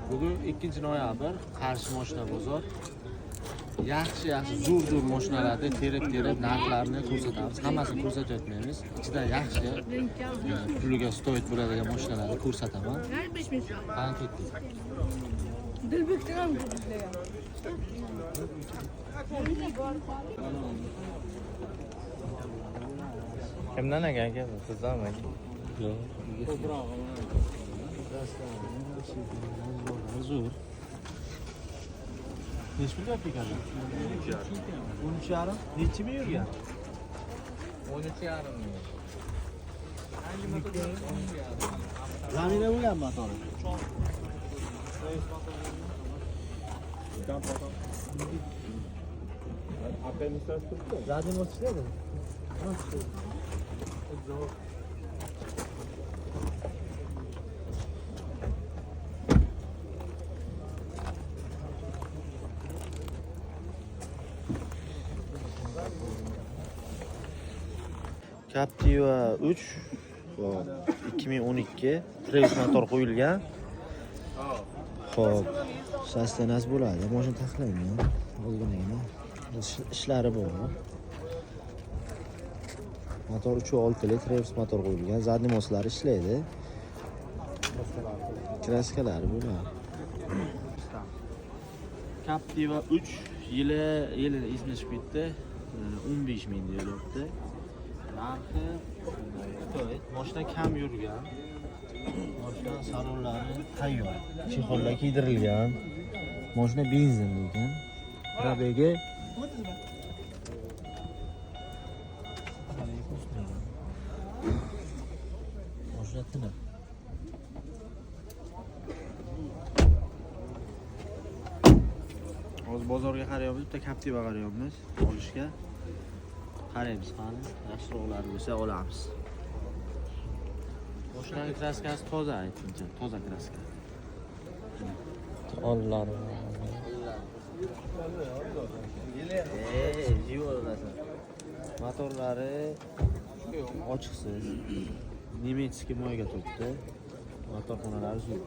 Bugun 2 noyabr, Qarshi moshina bozor. Yaxshi yaxshi zo'r zo'r mashinalarni terib terib narxlarini ko'rsatamiz. Hammasini ko'rsatmaymiz. Ichida yaxshi puliga стоит bo'ladigan mashinalarni ko'rsataman. Qani ketdik. Dilbekdan ham Kimdan ekan aka? Sizdanmi aka? Yo'q. Zo'r. Nechi pul deyapti ekan? 13,5. Nechi ming yurgan? 13,5 ming. Zamina bo'lgan motori. Задний мост ishlaydi? Captiva 3, hop, 2012 Trace motor qo'yilgan. Xo'p, sostenasi bo'ladi. Mashina taxlangan. Oldinagina ishlari bor. Motor 3.6 litr Trace motor qo'yilgan. Задний mostlari ishlaydi. Kraskalari bo'ladi. Captiva 3 yili esimdan chiqib ketdi. 15 ming deyilyapti. Narxi Xitoy. Mashina kam yurgan. Mashina salonlari tayyor. Chexollar kiydirilgan. Mashina benzin lekin. Probegi Mashina tiniq. Hozir bozorga qarayapmiz, bitta Captiva qarayapmiz olishga. Qaraymiz qani, yaxshiroqlari bo'lsa olamiz. Mashinaning kraskasi toza aytguncha, toza kraska. Ollari. Jiyolasan. Motorlari ochiqsiz. Немецкий moyga turibdi. Motorxonalari zo'r.